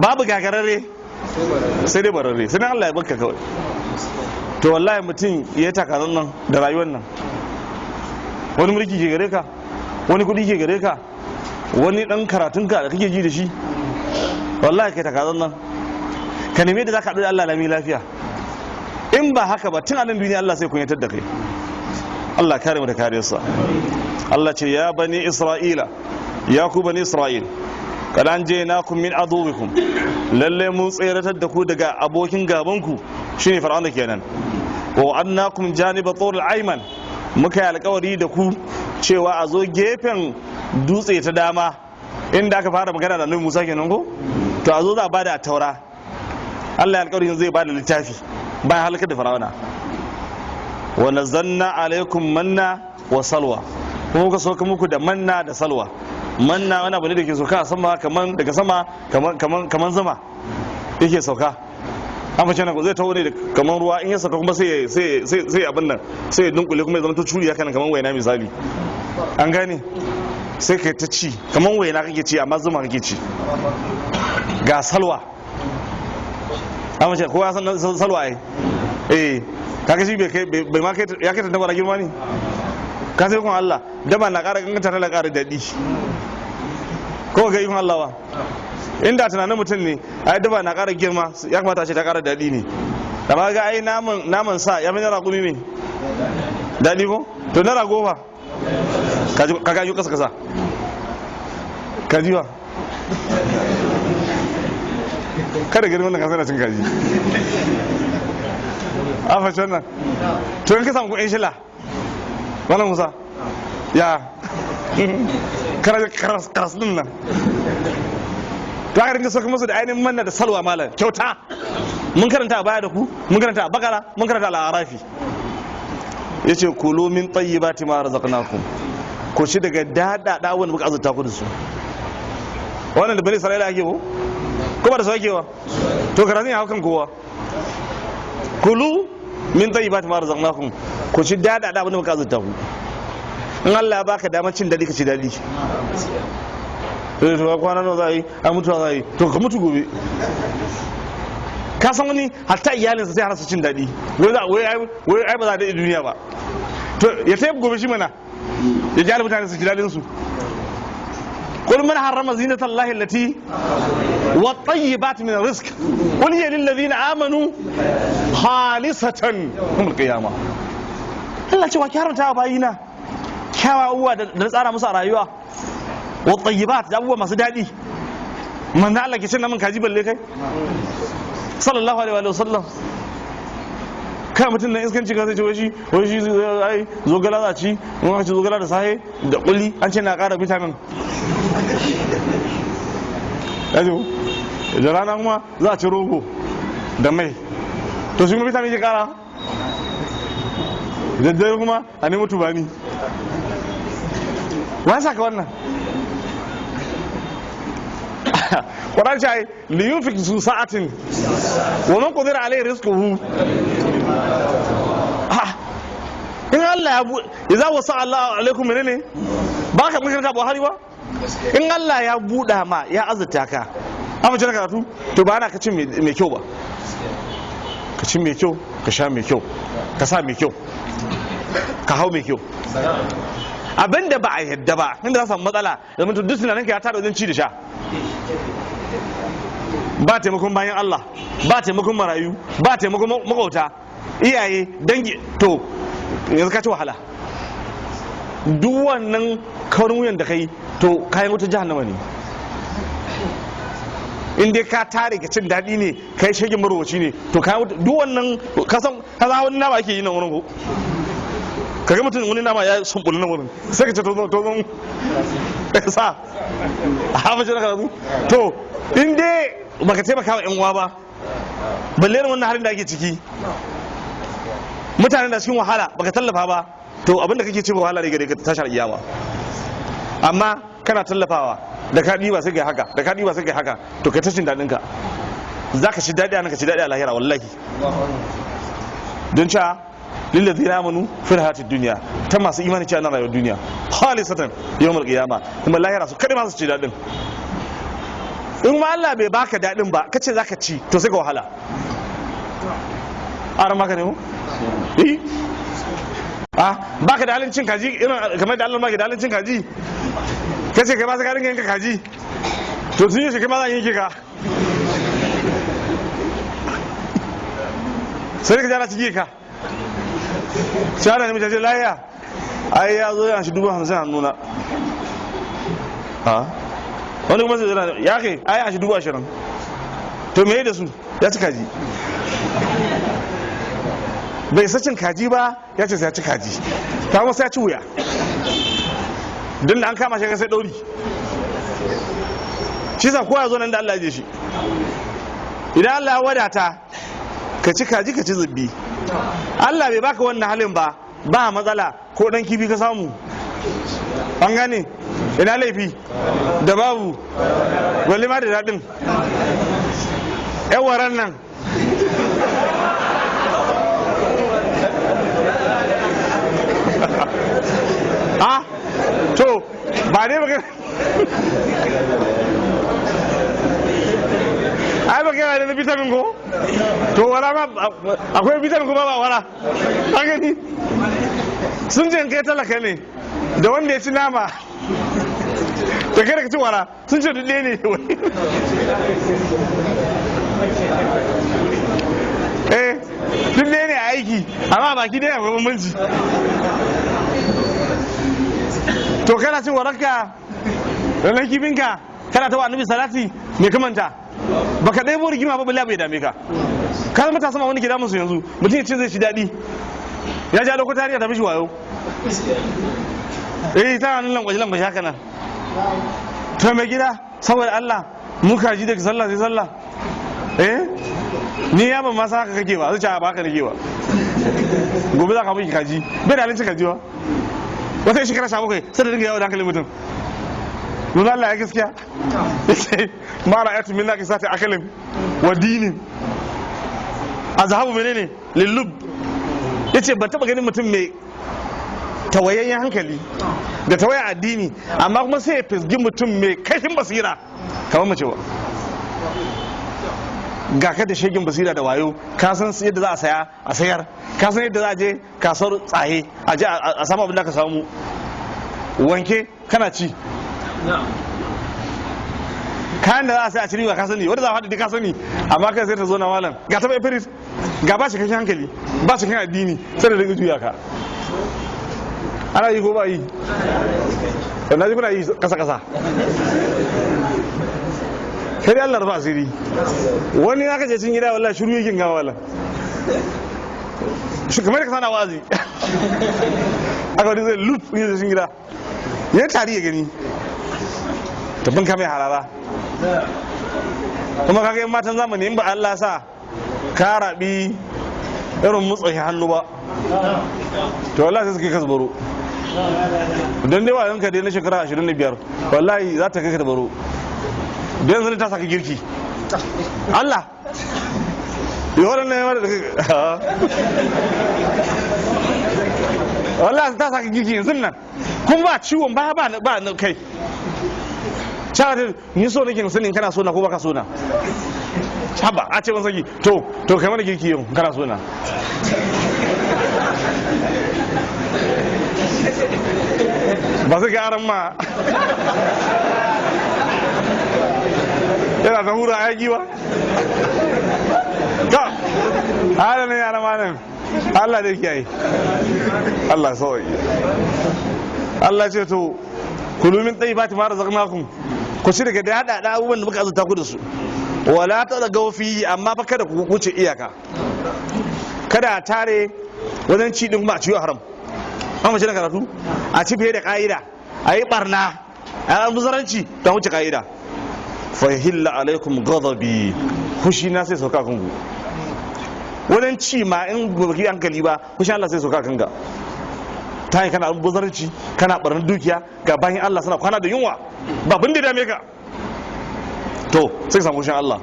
babu gagararre sai dai bararre, sai dai Allah ya barka kawai. To wallahi mutum ya taka nan da rayuwar nan, wani mulki ke gare ka, wani kudi ke gare ka, wani dan karatunka da kake ji da shi, wallahi kai taka nan ka neme da zaka haɗu da Allah lami lafiya. In ba haka ba, tun a nan duniya Allah sai kunyatar da kai. Allah kare mu da kariyarsa. Allah ce ya bani Isra'ila, ya ku bani Isra'il, kad anjaynakum min aduwikum, lalle mun tseratar da ku daga abokin gabanku, shine Fir'auna kenan. Wa annakum janiba tur al-ayman, muka yi alkawari da ku cewa a zo gefen dutse ta dama, inda aka fara magana da Annabi Musa kenan ko. To a zo za a bada taura, Allah ya alkawarin zai bada littafi bayan halakar da Fir'auna. Wa nazzalna alaikum manna wa salwa, kuma muka sauka muku da manna da salwa. Manna wani abu ne da ke sauka a sama kaman daga sama, kaman kaman kaman zama yake sauka. An fashe nan zai taho ne da kaman ruwa, in ya sauka kuma sai sai sai sai abin nan sai ya dunkule kuma ya zama ta curi haka nan kaman waina misali. An gane? Sai kai ta ci kaman waina kake ci, amma zuma kake ci. Ga salwa, an fashe kowa ya san salwa ai. Eh, kaga shi bai kai bai ma kai ya kai tantabara girma ne. Ka sai kun Allah dama na ƙara ganganta tana ƙara daɗi ko ga ikon Allah ba. Inda tunanin mutum ne ai daba na ƙara girma ya kamata a ce ta ƙara daɗi ne, amma ga ai naman sa ya fi na raƙumi ne daɗi ko. To na rago fa ka ga kasa kasa ka ji ba kada gani wannan kasa na cin kaji a fashe wannan. To in ka samu kuɗin shila wannan Musa ya karas karas din nan, to aka rinka sauka musu da ainihin manna da salwa malam kyauta. Mun karanta a baya da ku, mun karanta a Bakara, mun karanta a La'arafi. Yace kulu min tayyibati ma razaqnakum, ku ci daga daɗaɗa wanda muka azurta ku da su. Wannan da bani Isra'ila ake ko ba da su ake ba? To karatun ya hau kan kowa. Kulu min tayyibati ma razaqnakum, ku ci dada da abin da muka azurta ku. In Allah ya baka damar cin dadi, ka ci dadi. Eh, to kwana nawa za a yi? A mutuwa za a yi, to ka mutu gobe. Ka san wani hatta iyalinsa sai hana su cin daɗi, wai za wai ai wai ai ba za a daɗe duniya ba. To ya tafi gobe shi mana, ya gyara mutane su ji daɗin su. قل من حرم زينة الله التي والطيبات من الرزق قل هي للذين آمنوا خالصة يوم القيامة. Allah cewa ki haramta wa bayina kyawawa da na tsara musu a rayuwa, wa tayyibat, da abubuwa masu daɗi. Manzo Allah ke cin naman kaji balle kai, sallallahu alaihi wa sallam. Kai mutum na iskanci ka sai ce wai shi ai zogala za ci, in aka ci zogala da sahe da kuli an ce na ƙara vitamin. Yaji da rana kuma za a ci rogo da mai, to shi kuma vitamin ke ƙara. Da dare kuma a nemi tubani. Wa saka wannan? Quran ce li yunfik zu sa'atin wa man qadira alayhi rizquhu. Ah, in Allah ya bu idza wasa Allah alaikum, menene ba ka mun karanta Buhari ba? In Allah ya buɗa ma, ya azurta ka, amma jira karatu, to ba ana ka cin mai kyau ba. Ka ci mai kyau, ka sha mai kyau, ka sa mai kyau, ka hau mai kyau. Abinda ba a yadda ba, inda za samu matsala da mutum, duk tunaninka ya tara wajen ci da sha, ba taimakon bayan Allah, ba taimakon marayu, ba taimakon makauta, iyaye, dangi, to yanzu ka ci wahala. Duk wannan kaurin wuyan da kai, to kayan wuta jahannama ne. In dai ka tare ka cin daɗi ne, kai shagin marwaci ne, to kayan wuta. Duk wannan kasan kaza, wani nama ake yi nan wurin ko kaga mutum wani nama ya sumbuli nan wurin, sai ka ce to zo, to zo sa a hafa shi na karatu. To in dai baka taimaka wa 'yan uwa ba, balle irin wannan halin da ake ciki, mutanen da cikin wahala baka tallafa ba, to abinda kake ci ba wahala ne gare ka tashar iyama. Amma kana tallafawa, da ka ɗiba sai kai haka, da ka ɗiba sai kai haka, to kai tashin daɗin ka. Za ka ci daɗi a nan, ka ci daɗi a lahira, wallahi. Don cewa lillazina amanu fil hayatid dunya, ta masu imani ce nan rayuwar duniya, khalisatan yawmal qiyama, kuma lahira su kada masu ci daɗin. In ma Allah bai baka daɗin ba, kace zaka ci, to sai ka wahala. Aran maka ne mu eh, ah, baka da halin cin kaji irin kamar da Allah maka da halin cin kaji, kace kai ba sai ka dinga yanka kaji, to sun yi shi kai ma za a yanke ka, sai ka jara ciki ka shara ne mace lahiya. Ai ya zo yana shi 50,000 hannuna. Ha, wani kuma sai zana ya kai ai a shi 20,000, to me da su? Ya ci kaji, bai isa cin kaji ba, ya ce sai ya ci kaji, ta kuma sai ya ci wuya, don da an kama shi sai ɗauri. Shi sa kowa ya zo nan da Allah ya je shi. Idan Allah ya wadata ka, ci kaji, ka ci zubbi. Allah bai baka wannan halin ba, ba matsala, ko dan kifi ka samu. An gane ina laifi da babu, balle ma da daɗin yan waran nan. Ah, to ba dai baka ai baka yana da vitamin ko, to wara ma akwai vitamin ko ba wara. An gani sun ce kai talaka ne, da wanda ya ci nama da kai da ka ci wara, sun ce duk ɗaya ne. Eh, duk ɗaya ne a aiki, amma baki ɗaya akwai bambanci. To kana cin wararka da nan kifinka, kana ta wa annabi salati, me kamanta baka ɗaya rigima ba, balle bai dame ka. Ka zama matasa ma wani ke damun su yanzu, mutum ya ce zai ci daɗi, ya ja lokota ya tafi shi wayo. Eh, tana nan langwaje langwaje haka nan. To mai gida, saboda Allah mu kaji daga sallah sai sallah. Eh, ni ya ban ma san haka kake ba, zai ce ba haka nake ba. Gobe za ka miki kaji, bai da halin cin kaji ba. Wata shekara 17 sai da dinga yawo da hankalin mutum. Mun Allah ya gaskiya, ma ra'aytu min naqisati akalin wa dinin. Azhabu menene lillub. Yace ban taba ganin mutum mai tawayayyen hankali da tawayen addini, amma kuma sai ya fisgi mutum mai kashin basira kamar mace ba. Ga ka da shegin basira da wayo, ka san yadda za a saya a sayar, ka san yadda za a je kasuwar tsaye a je a samu abin da ka samu, wanke kana ci, kayan da za a sai a ci riba ka sani, wanda za a faɗi ka sani, amma kai sai ta zo na malam ga ta bai firis, ga ba shi kashin hankali, ba shi kan addini, sai da dinga juya ka. Ana yi ko ba yi? Wannan ji kuna yi kasa kasa, sai dai Allah rufa asiri. Wani aka je cin gida, wallahi shiru yake gawa, wallahi shi kamar ka sana wazi aka wani zai lup ne cin gida ya tari ya gani tabbin ka mai harara. Kuma kaga yan matan zamani, in ba Allah sa ka rabi irin mutsayin hannu ba, to wallahi sai suka kasbaro. Don dai wayan ka dai na shekara 25, wallahi za ta kai ka da baro. Da yanzu ta saka girki, Allah yi waɗannan yawa da wallahi ta saka girki yanzu nan, kuma ba ciwon ba ba ba na kai cewa ta ni so nake sanin kana so na ko baka so na. Haba, a ce ban saki, to kai mana girki yau kana so na. Ba su ga aran ma yana ta hura aiki ba ka hada ne yara ma nan. Allah da kiyaye, Allah sauki. Allah ce to kulu min tayyibati ma razaqnakum, ku ci daga da da abubuwan da muka azurta ku da su, wala ta fi, amma fa kada ku wuce iyaka, kada a tare wajen ci din kuma a ciwo haram. An mace na karatu a ci fiye da ka'ida, a yi barna, a yi almuzaranci ta wuce ka'ida. Fahilla alaikum ghadabi, hushi na sai sauka kanku. Wajen ci ma in ba ki hankali ba, hushin Allah sai sauka kanka. Ta yi kana almuzaranci, kana barnar dukiya, ga bayan Allah suna kwana da yunwa, ba abin da dame ka, to sai ka samu hushin Allah.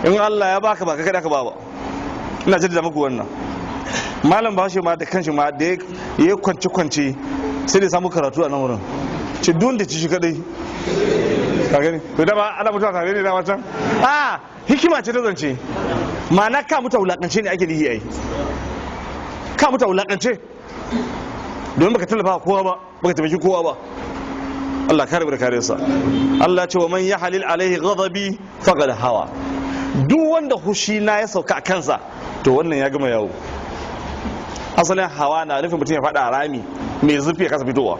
In Allah ya baka, ba ka kada ka ba ba. Ina jaddada muku wannan. Malam Bahaushe ma da kanshi ma da ya kwance kwance sai da samu karatu a nan wurin, ce duk da ci shi kadai ka gani, to dama ana mutuwa tare ne dama can. A hikima ce ta zance, ma'ana ka mutu wulakance ne ake nihi ai, ka mutu wulakance domin baka tallafa kowa ba, baka taimaki kowa ba. Allah kare da kare sa. Allah ce wa man yahlil alaihi ghadabi faqad hawa, duk wanda hushi na ya sauka a kansa, to wannan ya gama yawo. Asalin hawa na nufin mutum ya faɗa rami mai zurfi ya kasa fitowa.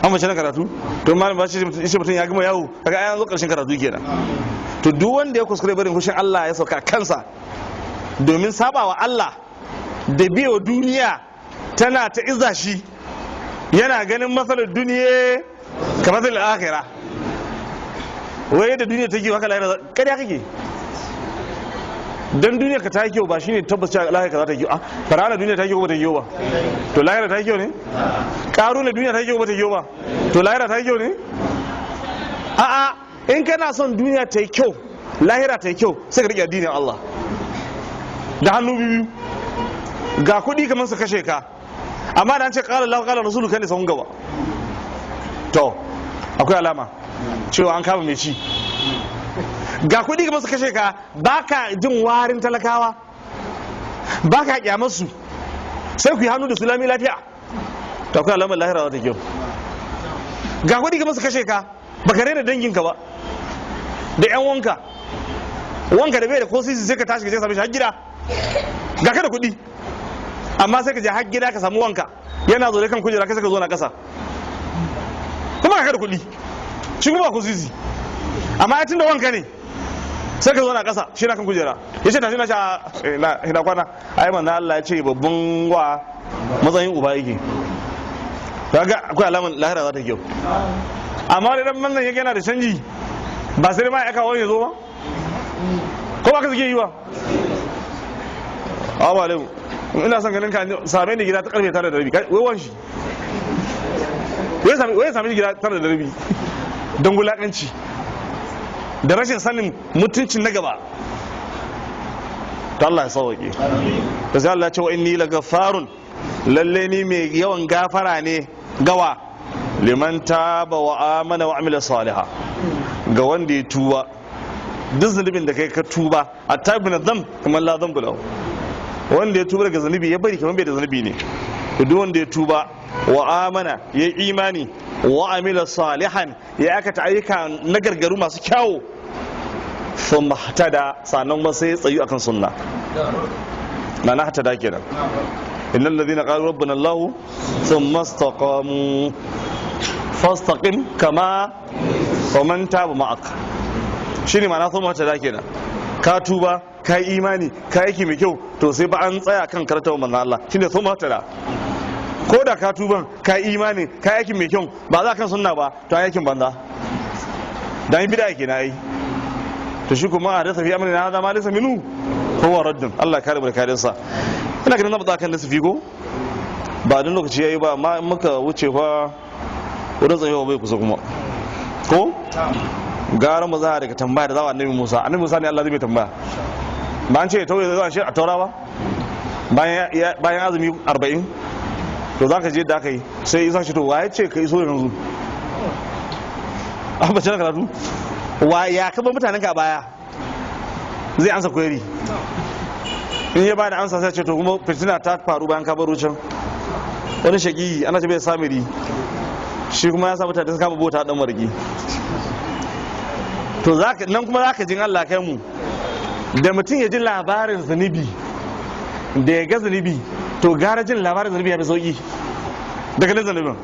An mace na karatu, to malam ba shi shi mutum ya gama yawo, kaga ai an zo karshen karatu kenan. To duk wanda ya kuskure barin hushin Allah ya sauka kansa domin sabawa Allah da biyo duniya tana ta iza shi, yana ganin matsalar duniya kamar matsalar akhira, wai da duniya take haka lahira kariya kake. Dan duniya ka ta yi kyau ba shine tabbas cewa lahira ka za ta yi kyau. A farana duniya ta yi kyau ba ta yi kyau ba, to lahira ta yi kyau ne? Karuna duniya ta yi kyau ba ta yi kyau ba, to lahira ta yi kyau ne? A'a, in kana son duniya ta yi kyau, lahira ta yi kyau, sai ka rike addinin Allah da hannu biyu. Ga kuɗi kamar su kashe ka, amma da an ce qala Allah qala rasulu kan sahun gaba, to akwai alama cewa an kama mai ci. Ga kuɗi kamar su kashe ka, baka jin warin talakawa, baka kyamar su, sai ku yi hannu da su lami lafiya, to akwai alamar lahira za ta kyau. Ga kuɗi kamar su kashe ka, baka rena danginka ba da yan wanka, wanka da bai da ko sisi, sai ka tashi ka je same shi har gida. Ga ka da kuɗi, amma sai ka je har gida ka samu wanka yana zaune kan kujera, kai sai ka zo na ƙasa, kuma ga ka da kuɗi, shi kuma ba ko sisi, amma ya tunda wanka ne sai ka zo na ƙasa, shi na kan kujera, ya ce tashi na sha ina kwana. Ai manzo Allah ya ce babban wa matsayin uba yake. Kaga akwai alamar lahira za ta kyau. Amma wani dan manzan yake yana da canji, ba sai ma ya kawo ya zo ba, ko ba ka suke yi ba? Awa alaikum, ina son ganin ka, same ni gida ta karfe 9:30. Wai wan shi wai same ni gida 9:30 don wulakanci da rashin sanin mutuncin na gaba. Ta Allah ya sauke. To sai Allah ya ce wa inni lagaffarun, lalle ni mai yawan gafara ne gawa liman taba wa amana wa amila saliha, ga wanda ya tuba. Duk zunubin da kai ka tuba, a tabi na zam kamar la zambu lahu, wanda ya tuba daga zunubi ya bari kamar bai da zunubi ne. To duk wanda ya tuba, wa amana, ya imani, wa amila salihan, ya aikata ayyuka na gargaru masu kyawu, thumma ihtada, sannan kuma sai ya tsayu akan sunna. Na na ihtada kenan. Innal ladhina qalu rabbuna allah thumma istaqamu fastaqim kama wa man taba ma'ak. Shine ma'ana thumma ihtada kenan. Ka tuba, ka yi imani, ka aiki mai kyau, to sai ba an tsaya kan karantar manzon Allah, shine thumma ihtada. Ko da ka tuban, ka yi imani, ka yi aiki mai kyau, ba za kan sunna ba, to an aikin banza dan yi bid'a kenan ai. To shi kuma a fi amrina hadha ma laysa minhu huwa raddun. Allah kare mu da kariyarsa. Ina ganin zamu kan lissafi ko ba don lokaci yayi ba, amma in muka wuce fa wurin tsayewa bai kusa kuma ko gara mu za daga tambaya da zawa Annabi Musa. Annabi Musa ne Allah zai mai tambaya ba an ce ya tauye zai shi a taura ba bayan azumi 40. To za ka je da aka yi sai Isa shi, to waye ce ka iso yanzu an bace na karatu wa ya kaba mutanen ka baya? Zai ansa query. In ya bada ansa, sai ce to kuma fitina ta faru bayan ka baro can. Wani shaki ana ce bai Samiri, shi kuma ya sa mutane sun kama bota dan margi. To zaka nan kuma zaka jin Allah kai mu da mutum ya ji labarin zunubi da ya ga zunubi, to gara jin labarin zunubi ya fi sauki daga nan zunubin.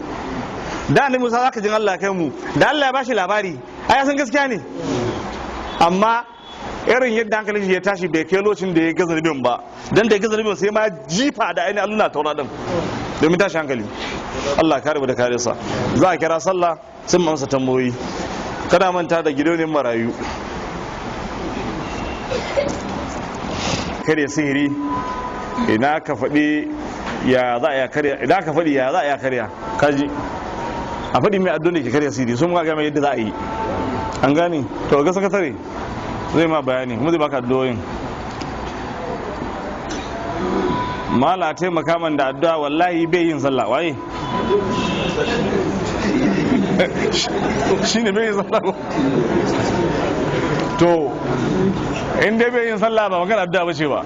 Da Annabi Musa zaka jin Allah kai mu da Allah ya bashi labari, ai ya san gaskiya ne, amma irin yadda hankalin shi ya tashi bai kai lokacin da ya ga zunubin ba. Dan da ya ga zunubin sai ma jifa da ainihin alluna taura din domin tashi hankali. Allah kare mu da kare sa. Za a kira sallah sun amsa tambayoyi. Kada manta da gidauniyar marayu. Karya sihiri, ina ka faɗi ya za a karya? Ina ka faɗi ya za a karya? Kaji a faɗi mai addu'a ke karya sihiri, sun ga mai yadda za a yi. An gane? To ga sakatare zai ma bayani kuma zai baka addu'o'in. Mala taimaka man da addu'a, wallahi bai yin sallah. Waye shine bai yin sallah? To in dai bai yin sallah ba magana addu'a ba ce ba,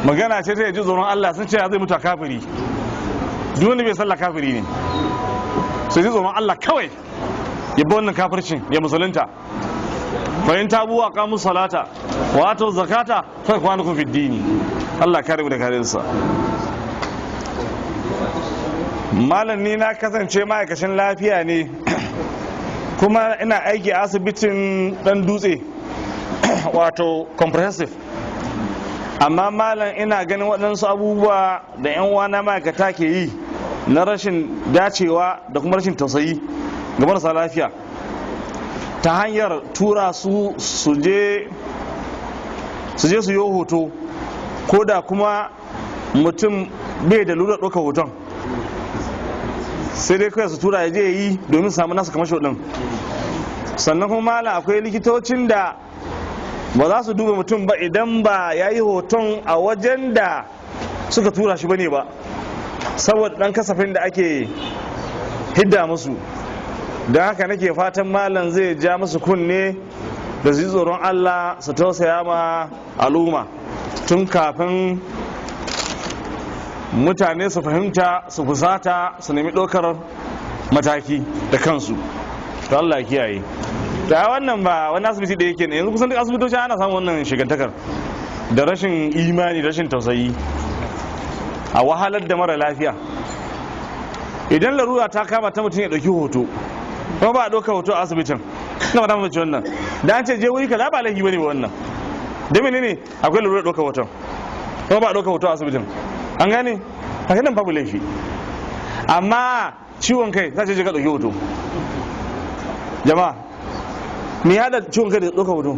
magana ce ta yaji tsoron Allah. Sun ce zai mutu a kafiri. Duk wanda bai sallah kafiri ne. Sai ji tsoron Allah kawai, ya bi wannan kafircin ya musulunta. Fa in tabu wa qamu salata wa atu zakata fa ikhwanukum fid dini. Allah kare mu da kariyarsa. Malam, ni na kasance ma'aikacin lafiya ne kuma ina aiki a asibitin Dan Dutse, wato comprehensive. Amma malam, ina ganin waɗansu abubuwa da 'yan uwana ma'aikata ke yi na rashin dacewa da kuma rashin tausayi ga marasa lafiya ta hanyar tura su su je su yi hoto, ko da kuma mutum bai da lura ɗaukar hoton, sai dai kawai su tura ya je yi domin samu nasu kamasho ɗin. Sannan kuma malam, akwai likitocin da ba za su duba mutum ba idan ba ya yi hoton a wajen da suka tura shi bane ba, saboda ɗan kasafin da ake hidda musu. Don haka nake fatan malam zai ja musu kunne da su yi tsoron Allah, su tausaya ma al'umma tun kafin mutane su fahimta, su fusata, su nemi ɗaukar mataki da kansu. To Allah ya kiyaye. Da wannan ba wani asibiti da yake ne yanzu, kusan duk asibitoci ana samun wannan shigantakar da rashin imani, rashin tausayi, a wahalar da mara lafiya. Idan larura ta kama ta mutum ya ɗauki hoto, kuma ba a ɗauka hoto a asibitin, ina ba mace wannan da an ce je wuri kaza ba laifi bane ba wannan. Da menene akwai larura ɗauka hoton, kuma ba a ɗauka hoto a asibitin? An gane? Haka nan babu laifi. Amma ciwon kai za ce je ka ɗauki hoto. Jama'a, me ya haɗa ciwon kai da ɗauka hoto?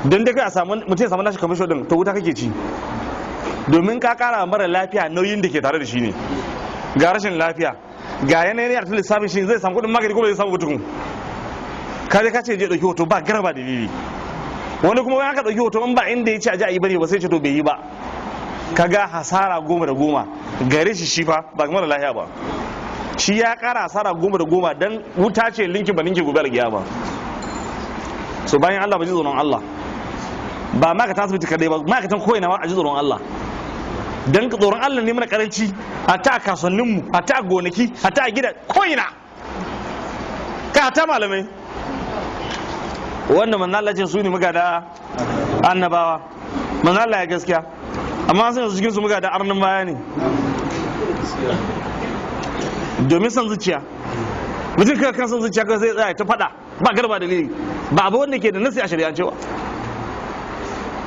Don dai kai a samu mutum ya samu nashi kamisho din, to wuta kake ci, domin ka kara mara lafiya nauyin da ke tare da shi ne. Ga rashin lafiya, ga yanayin yar lissafin shi zai samu kudin magani ko bai samu tukun. Ka je ka ce je dauki hoto ba garba dalili. Wani kuma wani aka ɗauki hoto, in ba inda ya ce a ji a yi bane ba, sai ce to bai yi ba. Kaga hasara goma da goma gare shi. Shi fa ba mara lahiya ba, shi ya kara hasara goma da goma, dan wuta ce linki ba linki gobe alkiyama. So bayan Allah, ba ji tsoron Allah. Ba ma'aikatan asibiti kadai ba, ma'aikatan ko'ina ma a ji tsoron Allah, dan tsoron Allah ne mana karanci, hatta a kasuwanninmu, hatta a gonaki, hatta a gida, ko'ina ka, hatta malamai wanda manzo Allah ce su ne magada annabawa. Manzo Allah ya gaskiya, amma sun yanzu cikin su magada arnin baya ne, domin son zuciya. Mutum kan son zuciya kan sai tsaya ta fada ba garba dalili ba, abu wanda ke da nasi a shari'ance ba.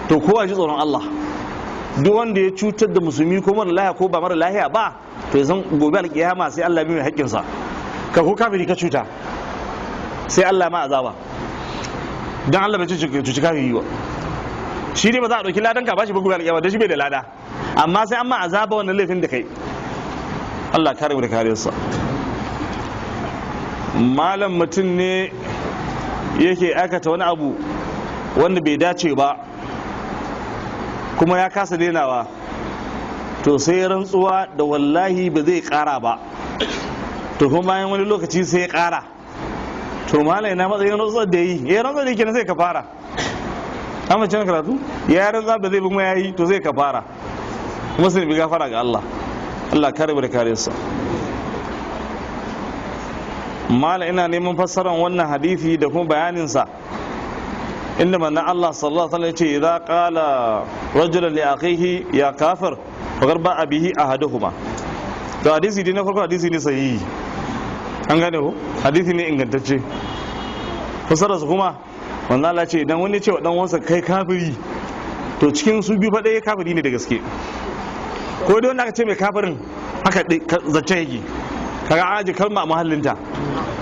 To kowa ji tsoron Allah. Duk wanda ya cutar da musulmi, ko mara lahiya ko ba mara lahiya ba, to ya san gobe alkiyama sai Allah bi mai haƙƙinsa. Ka ko kafiri ka cuta, sai Allah ma azaba, dan Allah bai cuci kafiri ba. Shi ne ba za a ɗauki ladan ka bashi ba gobe alkiyama, dan shi bai da lada, amma sai an ma azaba wannan laifin da kai. Allah kare mu da kariyarsa. Malam, mutum ne yake aikata wani abu wanda bai dace ba, kuma ya kasa denawa, to sai rantsuwa da wallahi ba zai kara ba. To kuma bayan wani lokaci sai ya kara. To malam, ina matsayin rantsuwar da yi? Ya rantsuwar da yake na sai ka fara amma cin karatu, ya rantsuwa ba zai bi, kuma ya yi, to zai ka fara kuma sai bi gafara ga Allah. Allah kare mu da kariyarsa. Mala, ina neman fassarar wannan hadisi da kuma bayaninsa, inda manzon Allah sallallahu alaihi wasallam ya ce: "Idza qala rajulun li akhihi ya kafir, faqad ba'a bihi ahaduhuma." To hadisi dai na farko hadisi ne sahihi, an gane ko? Hadisi ne ingantacce. Fassarar su kuma, manzon Allah ce idan wani ce wa dan uwansa "kai kafiri", to cikin su biyu fa ɗaya kafiri ne da gaske. Ko dai wanda aka ce mai kafirin haka zance yake, kaga an aje kalma a muhallinta,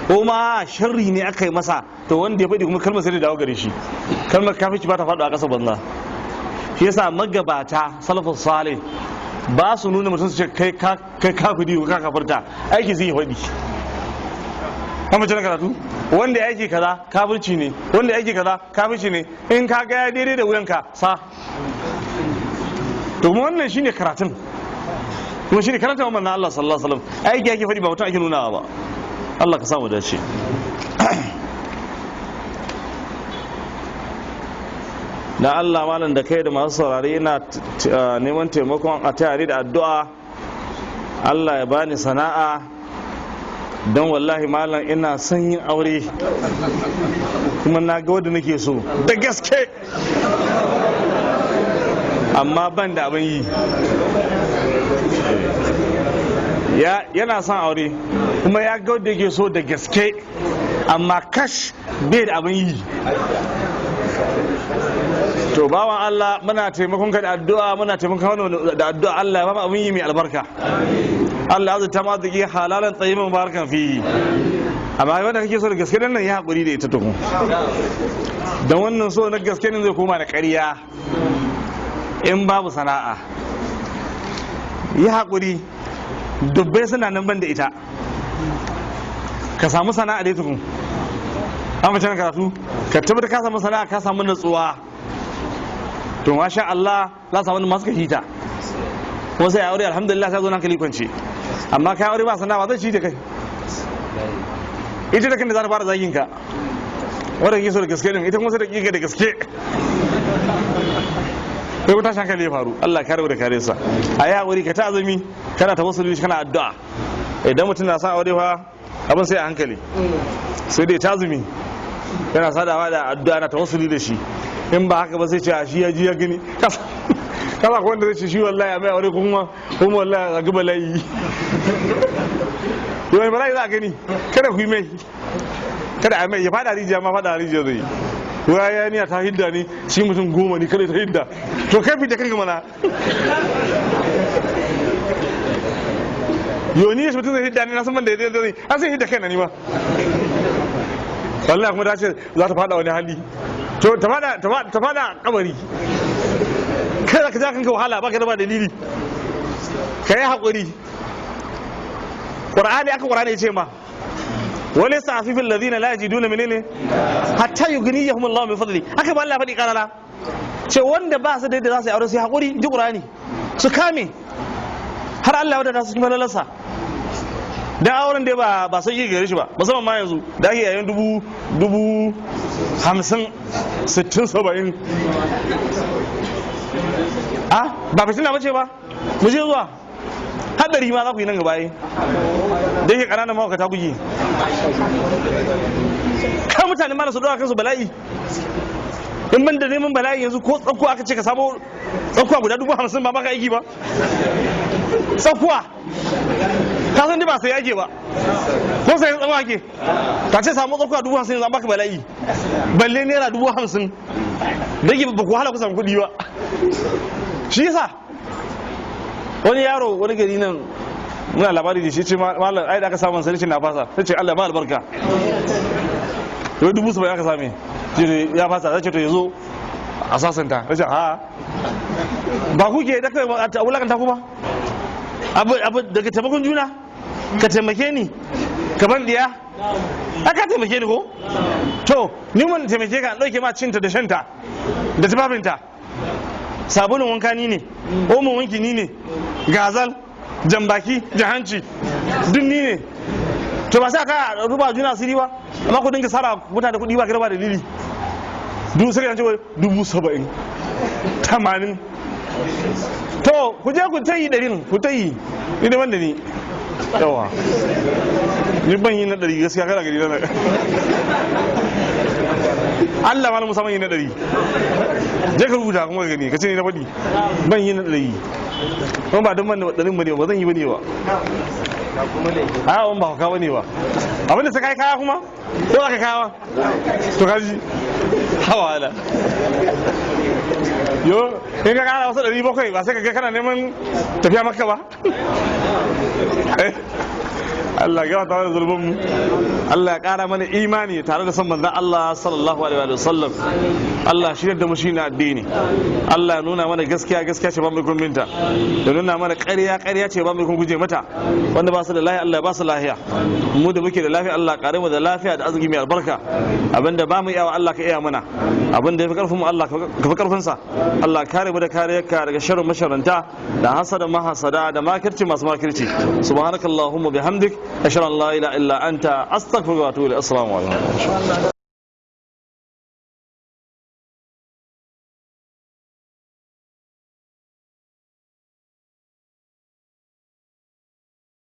ko ma sharri ne aka yi masa, to wanda ya faɗi kuma kalmar sai da dawo gare shi. Kalmar kafirci ba ta faɗo a ƙasa banza. Shi yasa magabata, salafus salih, ba su nuna mutum su ce kai kafiri ko ka kafirta. Aiki zai faɗi. Amma na karatu, wanda ya aiki kaza kafirci ne, wanda ya aiki kaza kafirci ne, in ka ga ya daidai da wuyanka sa. To kuma wannan shine karatun, kuma shine karanta wa manzon Allah sallallahu alaihi wasallam. Aiki yake faɗi, ba mutum ake nunawa ba. Allah ka samu dace. Da Allah malam, da kai da masu saurare, ina neman taimakon a tare da addu'a, Allah ya bani sana'a, don wallahi malam ina son yin aure, kuma na ga wadda nake so da gaske, amma ban da abin yi. Yana son aure kuma ya ga wadda yake so da gaske, amma kash, bai da abin yi. To bawan Allah, muna taimakon ka da addu'a, muna taimakon ka da addu'a. Allah ya ba mu abin yi mai albarka. Allah ya azurta ma arziki halalan tayyiban mubarakan fihi. Amma wanda kake so da gaske nan, ya hakuri da ita tukun, dan wannan so na gaske ne zai koma da ƙarya in babu sana'a. Yi hakuri, dubbai suna nan ban da ita. Ka samu sana'a dai tukun. An mace karatu, ka tabbatar ka samu sana'a, ka samu natsuwa, to masha Allah za samu wani masu ka hita, kuma sai aure, alhamdulillah, sai zo nan hankali kwance. Amma ka aure ba sana'a, zai ci da kai? Ita da kanta za ta fara zagin ka, wanda kake so da gaske din, ita kuma sai da kika da gaske, sai ku tashi hankali ya faru. Allah kare da kare sa. A yi haƙuri, ka ta azumi, kana ta wasu, kana addu'a. Idan mutum na son aure fa, abin sai a hankali, sai dai ta azumi, yana sadawa da addu'a, na tawassuli da shi. In ba haka ba, sai ce a shi ya ji ya gani. Kasa ko wanda zai ce shi wallahi a mai aure, kuma wallahi a ga bala'i. Yau bala'i za a gani. Kada ku yi mai, kada a mai, ya fada rijiya ma, fada rijiya zai yi. Wa ya niya ta hidda ni shi mutum 10 ne, kada ta hidda. To kai fita kanka mana. Yo, ni shi mutum zai hidda ni, na san ban da zai zai an sai hidda kaina ni ma wallahi. Kuma ta ce za ta fada wani hali, to ta fada, ta fada kabari. Kada ka ja kanka wahala baka da ba dalili. Ka yi haƙuri. Qur'ani aka, Qur'ani ya ce ma Wale sa afifin ladina la yajiduna menene hatta yughniyahum Allah min fadli. Haka ba Allah faɗi karara ce wanda ba su da yadda za su yi aure su yi haƙuri, ji Qur'ani, su kame har Allah wadata su cikin falalarsa. Da auren dai ba sauki gare shi ba, musamman ma yanzu da ake yayin dubu 50,000, 60,000, 70,000. A ba fitina bace ba, mu je zuwa hadari ma za ku yi nan gaba yi da yake ƙananan mahaukata kuke kan mutane ma da su ɗora kansu bala'i. In ban da neman bala'i, yanzu ko tsakuwa aka ce ka samo tsakuwa guda 50,000, ba baka aiki ba. Tsakuwa ka san ba sai ake ba, ko sai tsakuwa ake ka ce samu tsakuwa 50,000, yanzu an baka bala'i, balle naira 50,000 da ke ba ku wahala ku samu kuɗi ba. Shi yasa wani yaro wani gari nan muna labari da shi, ce malam, ai da aka samu sai na fasa. Sai ce Allah ba albarka. Yau 70,000 aka same ya fasa. Zai ce to yazo a sasanta. Sai ce ha, ba ku ke da kai a wulakanta ku ba. Abu daga taimakon juna, ka taimake ni ka ban diya, aka taimake ni ko to ni mun taimake ka, an dauke ma cinta da shanta da tufafinta, sabulun wanka ni ne, omon wanki ni ne, gazal, jambaki, jahanci duk ni ne. To ba sa ka ruba juna asiri ba, amma ku dinga sara mutane kuɗi ba gara ba dalili. Duk sai ce 70,000, 80,000. To ku je ku ta yi ɗarin, ku ta yi, ni da wanda ni yawa ni ban yi na 100 gaskiya. Kana gari na Allah malam musamman yi na 100, je ka rubuta kuma ka gani, ka ce ni na faɗi. Ban yi na 100 kuma ba don ban da ɗarin ba ne, ba zan yi ba ne ba. A wani ba ka bane ba, abinda sai kai kaya kuma ko za ka kaya to kaji hawa ala yo in ka kara wasu 700, ba sai ka ga kana neman tafiya Makka ba. Allah ya gafarta mana zulubin mu, Allah ya kara mana imani tare da son manzon Allah sallallahu alaihi wa sallam. Allah shi da mu shi na addini. Allah ya nuna mana gaskiya gaskiya ce ba mu ikon binta, da nuna mana ƙarya ƙarya ce ba mu ikon guje mata. Wanda ba su da lafiya, Allah ya ba su lafiya. Mu da muke da lafiya, Allah kare mu da lafiya da arziki mai albarka. Abinda ba mu iyawa, Allah ka iya mana. Abinda ya fi karfin mu, Allah ka fi karfin sa. Allah kare mu da kariyarka daga sharrin masharanta da hasada mahasada da makirci masu makirci. Subhanakallahumma bihamdik, ashhadu an la ilaha illa anta, astaghfiruka wa atubu ilaik. Assalamu alaikum.